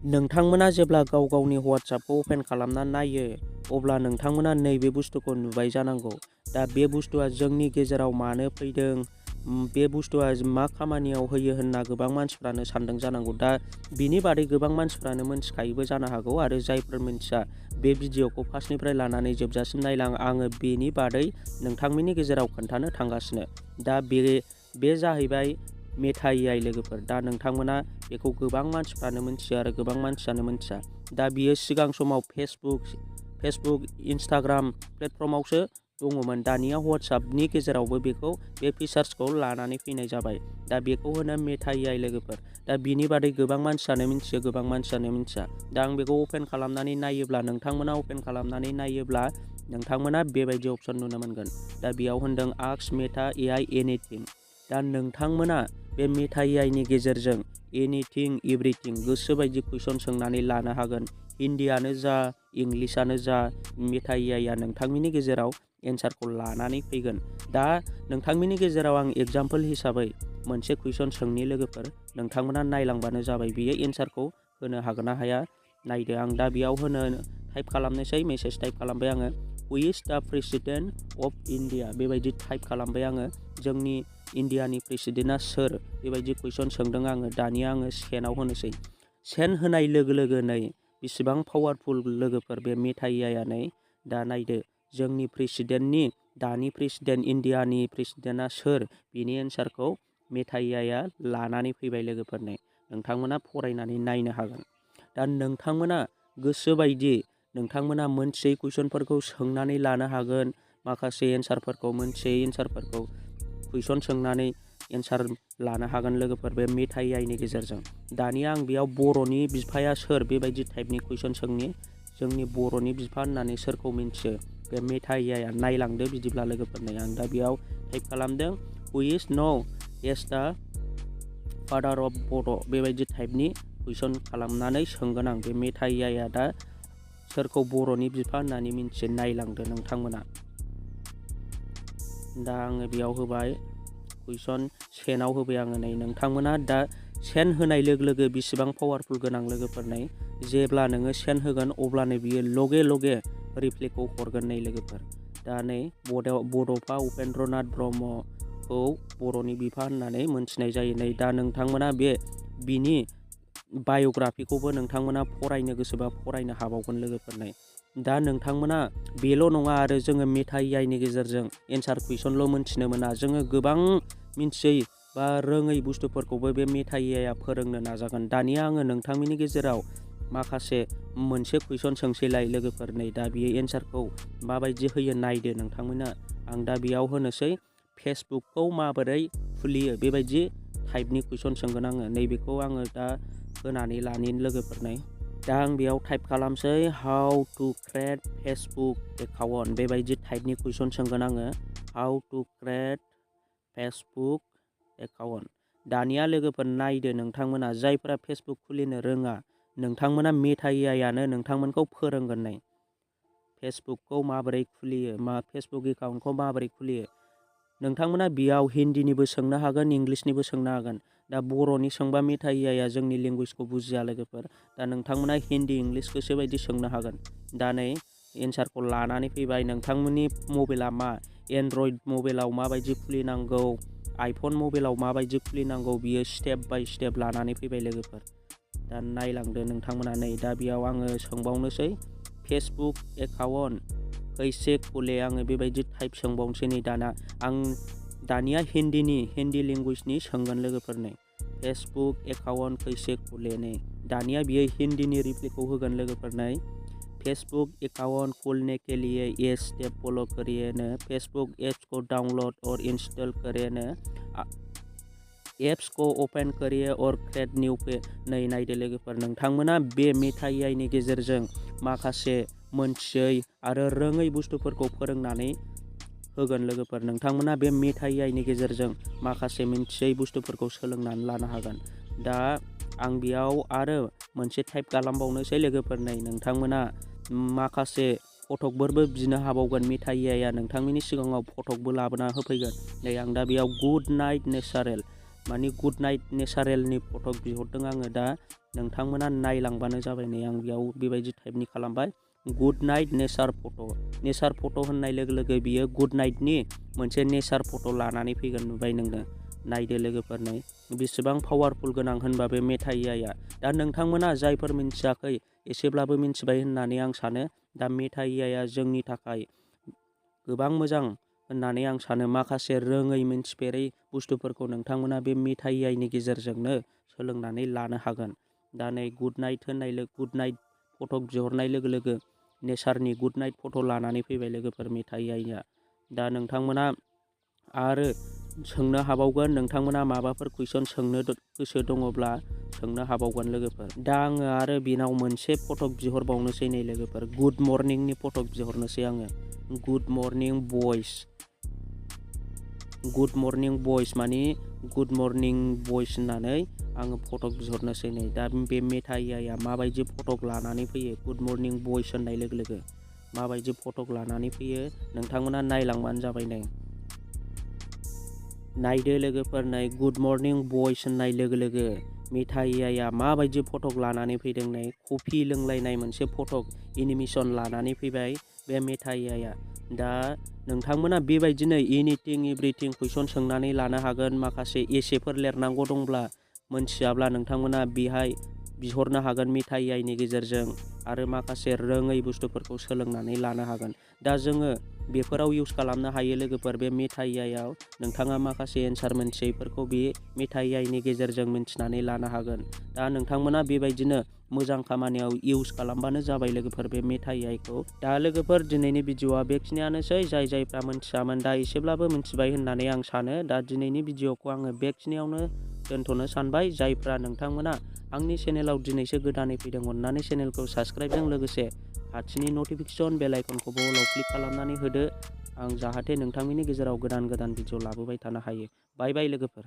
नोंथांमोना जेब्ला गाव गावनि WhatsAppखौ अपेन खालामना नायो अब्ला नोंथांमोना नैबे बुस्थुखौ नुबाय जानांगौ। दा बे बुस्थुआ जोंनि गेजेराव मानो फैदों, बे बुस्थुआ मा खामानियाव होयो होनना गोबां मानसिफ्रानो सानदों जानांगौ। दा बिनि बादै गोबां मानसिफ्रानो मोनथिखायोबो जानो हागौ आरो जायफोर मिन्थिया बे भिडिअ'खौ फार्स्टनिफ्राय लानानै जोबजासिम नायलां। आङो बेनि बादै नोंथांमोननि गेजेराव खोन्थानो थांगासिनो। दा बे जाहैबाय मेथाइ लोगोफोर। दा नोंथांमोना बेखौ गोबां मानसिफ्रानो मिन्थियो आरो गोबां मानसियानो मिन्थिया। दा बियो सिगां समाव फेसबुक इन्सटाग्राम प्लेटफर्मावसो दङमोन। दानिया WhatsAppनि गेजेरावबो बे फिचार्सखौ लानानै फैनाय जाबाय। दा बेखौ होनो मेथाइ लोगोफोर। दा बिनि बादै गोबां मानसियानो मिन्थियो, गोबां मानसियानो मिन्थिया। दा आं बेखौ अपेन खालामनानै नायोब्ला नोंथांमोना बेबायदि अपसन नुनो मोनगोन। दा बेयाव होनदों आस्क मेटा AI एनिथिं। दा नोंथांमोना बे मेटा AIनि गेजेरजों एनिथिं एभ्रिथिं गोसोबायदि कुइसन सोंनानै लानो हागोन। हिन्दीयानो जा इंलिसानो जा मेटा AIआ नोंथांमोननि गेजेराव एन्सारखौ लानानै फैगोन। दा नोंथांमोननि गेजेराव आं एगजाम्पोल हिसाबै मोनसे कुइसन सोंनि लोगोफोर, नोंथांमोना नायलांबानो जाबाय बियो एन्सारखौ होनो हागोन ना हाया नायदो। आं दा बेयाव टाइप खालामनोसै, मेसेज टाइप खालामबाय आङो। हु is the president of India बेबायदि टाइप खालामबाय आङो। जोंनि इन्डियानि प्रेसिडेन्टआ सोर बेबायदि कुइसन सोंदों आङो। दानिया आङो सेन्डआव होनोसै। सेन्ड होनाय लोगो लोगो नै बेसेबां पावारफुल लोगोफोर बे मेटा AIआ नै। दा नायदो जोंनि दानि प्रेसिडेन्ट इन्डियानि प्रेसिडेन्टआ सोर बेनि एन्सारखौ मेटा AIआ लानानै फैबाय लोगोफोर। नोंथांमोना फरायनानै नायनो हागोन। दा नोंथांमोना गोसोबायदि नोंथांमोना मोनथियै कुइसनफोरखौ सोंनानै लानो हागोन। माखासे मोनथियै एन्सारफोरखौ कुइसन सोंनानै एन्सार लानो हागोन लोगोफोर बे मेटा AIनि गेजेरजों। दानिया आं बेयाव बर'नि बिफाया सोर बेबायदि टाइपनि कुइसन सोंनि। जोंनि बर'नि बिफा होननानै सोरखौ मिन्थियो बे मेटा AIआ नायलांदो बिदिब्ला लोगोफोर। आं दा बेयाव टाइप खालामदों हु इज नो एस दा फादार अफ बड' बेबायदि टाइपनि कुइसन खालामनानै सोंगोन आं। बे मेटा AIआ दा सोरखौ बर'नि बिफा होननानै मिन्थियो नायलांदो नोंथांमोना। दा आङो बेयाव होबाय कुइसन सेन्डआव होबाय आङो। नोंथांमोना दा सेन्ड होनाय लोगो लोगो बेसेबां पावारफुल गोनां लोगोफोर। जेब्ला नोङो सेन्ड होगोन अब्लानो बियो लगे रिप्लाइखौ हरगोन लोगोफोर। दा बड'फा उपेन्द्रनाथ ब्रह्मखौ बर'नि बिफा होननानै मोनथिनाय जायो। दा नोंथांमोना बिनि बाय'ग्राफिखौबो नोंथांमोना फरायनो गोसोबा फरायनो हाबावगोन लोगोफोर। दा नोंथांमोना बेल' नङा आरो जोङो मेटा AIनि गेजेरजों एन्सार कुइसनल' मोनथिनो मोना। जोङो गोबां मिन्थियै बा रोङै बुस्थुफोरखौबो बे मेटा AIआ फोरोंनो नाजागोन। दानिया आङो नोंथांमोननि गेजेराव मोनसे कुइसन सोंसैलाय लोगोफोर। दा बियो एन्सारखौ माबायदि होयो नायदो नोंथांमोना। आं दा बेयाव होनोसै फेसबुकखौ माबोरै खुलियो बेबायदि टाइपनि कुइसन सोंगोन आङो। नैबेखौ आङो दा होनानै लानि लोगोफोर। दा आं बेयाव टाइप खालामसै how to create Facebook account बेबायदि टाइपनि कुइसन सोंगोन आङो। How to create Facebook account. दानिया लोगोफोर नायदो नोंथांमोना जायफोरा फेसबुक खुलिनो रोङा नोंथांमोना मेटा AIआनो नोंथांमोनखौ फोरोंगोन। फेसबुकखौ माबोरै खुलियो, फेसबुक एकाउन्टखौ माबोरै खुलियो। नोंथांमोना बेयाव हिन्दीनिबो सोंनो हागोन, इंलिसनिबो सोंनो हागोन। दा बर'नि सोंबा मेटा AIआ जोंनि लेंगुवेजखौ बुजिया लोगोफोर। दा नोंथांमोना हिन्दी इंलिस गोसोबायदि सोंनो हागोन। दा एन्सारखौ लानानै फैबाय। नोंथांमोननि मबाइला मा एन्ड्रइड मबाइलाव माबायदि खुलिनांगौ, आइफन मबाइलाव माबायदि खुलिनांगौ बियो स्टेप बाय स्टेप लानानै फैबाय लोगोफोर। दा नायलांदो नोंथांमोना। दा बेयाव आङो सोंबावनोसै फेसबुक एकाउन्ट कैसे खुले आङो बेबायदि टाइप सोंबावनोसै। आं दानिया हिन्दी लेंगुवेजनि सोंगोन लोगोफोर। फेसबुक एकाउन्ट कैसे खुले। दानिया बियो हिन्दीनि रिप्लाइखौ होगोन लोगोफोर। फेसबुक अकाउंट खोलने के लिए ये स्टेप फॉलो करिए। फेसबुक ऐप्स को डाउनलोड और इंस्टॉल करें। एप्स को ओपन करिए और क्रिएट न्यू पे। नायदो लोगोफोर नोंथांमोना बे मेटा AIनि गेजेरजों माखासे मोनथियै आरो रोङै बुस्थुफोरखौ फोरोंनानै होगोन लोगोफोर। नोंथांमोना बे मेटा AIनि गेजेरजों माखासे मिन्थियै बुस्थुफोरखौ सोलोंनानै लानो हागोन। दा आं बेयाव आरो मोनसे टाइप खालामबावनोसै लोगोफोर। नोंथांमोना माखासे फटकफोरबो बिनो हाबावगोन। मेटा AIआ नोंथांमोननि सिगाङाव फटकबो लाबोना होफैगोन। आं दा बेयाव गुड नाइट नेचारेल गुड नाइट नेचारेलनि फटक बिहरदों आङो। दा नोंथांमोना नायलांबानो जाबाय। नै आं बेयाव बेबायदि टाइपनि खालामबाय गुड नाइट नेचार फट'। नेचार फट' होननाय लोगो लोगो बियो गुड नाइटनि मोनसे नेचार फट' लानानै फैगोन नुबाय नोंनो। नायदो लोगोफोर नै बेसेबां पावारफुल गोनां होनबा बे मेथाइयाया। दा नोंथांमोना जायफोर मिन्थियाखै एसेब्लाबो मिन्थिबाय होननानै आं सानो। दा मेथाइयाया जोंनि थाखाय गोबां मोजां होननानै आं सानो। माखासे रोङै मिन्थिफेरै बुस्थुफोरखौ नोंथांमोना बे मेथाइयानि गेजेरजोंनो सोलोंनानै लानो हागोन। दा नै गुड नाइट फट' बिहरनाय लोगो लोगो नेचारनि गुड नाइट फट' लानानै फैबाय लोगोफोर मेथाइयाया। दा नोंथांमोना आरो सोंनो हाबावगोन, नोंथांमोना माबाफोर कुइसन सोंनो गोसो दङब्ला सोंनो हाबावगोन लोगोफोर। दा आङो आरो बेनाव मोनसे फट' बिहरबावनोसै नै लोगोफोर। गुड मर्निंनि फट' बिहरनोसै आङो। गुड मर्निं बयस। गुड मर्निं बयस माने गुड मर्निं बयस होननानै आङो फट' बिहरनोसै नै। दा बे मेथाइयाया माबायदि फट' लानानै फैयो गुड मर्निं बयस होननाय लोगो लोगो माबायदि फट' लानानै फैयो नोंथांमोना नायलांबानो जाबाय नै। नायदो लोगोफोर नै गुड मर्निं बयस होननाय लोगो लोगो मेथाइयाया माबायदि फट' लानानै फैदों नै। कफि लोंलायनाय मोनसे फट' एनिमेसन लानानै फैबाय बे मेथाइयाया। दा नोंथांमोना बेबायदिनो एनिथिं एभ्रिथिं कुइसन सोंनानै लानो हागोन। माखासे एसेफोर लिरनांगौ दंब्ला मोनथियाब्ला नोंथांमोना बेहाय बिहरनो हागोन मेथाइयानि गेजेरजों आरो माखासे रोङै बुस्थुफोरखौ सोलोंनानै लानो हागोन। दा जोङो बेफोराव इउस खालामनो हायो लोगोफोर। बे मेथाइयाव नोंथाङा माखासे एन्सार मोनथियैफोरखौ बे मेथाइयानि गेजेरजों मिन्थिनानै लानो हागोन। दा नोंथांमोना बेबायदिनो मोजां खामानियाव इउस खालामबानो जाबाय लोगोफोर बे मेथाइखौ। दा लोगोफोर दिनैनि भिडिअ'आ बेखिनियानोसै। जायफ्रा मोनथियामोन दा एसेब्लाबो मिन्थिबाय होननानै आं सानो। दा दिनैनि भिडिअ'खौ आङो बेखिनियावनो दोनथ'नो सानबाय। जायफ्रा नोंथांमोना आंनि चेनेलाव दिनैसो गोदानै फैदों अननानै चेनेलखौ साबस्क्राइबजों लोगोसे खाथिनि नटिफिकेसन बेल आइकनखौबो अलाव क्लिक खालामनानै होदो। आं जाहाथे नोंथांमोननि गेजेराव गोदान भिडिअ लाबोबाय थानो हायो। बाय बाय लोगोफोर।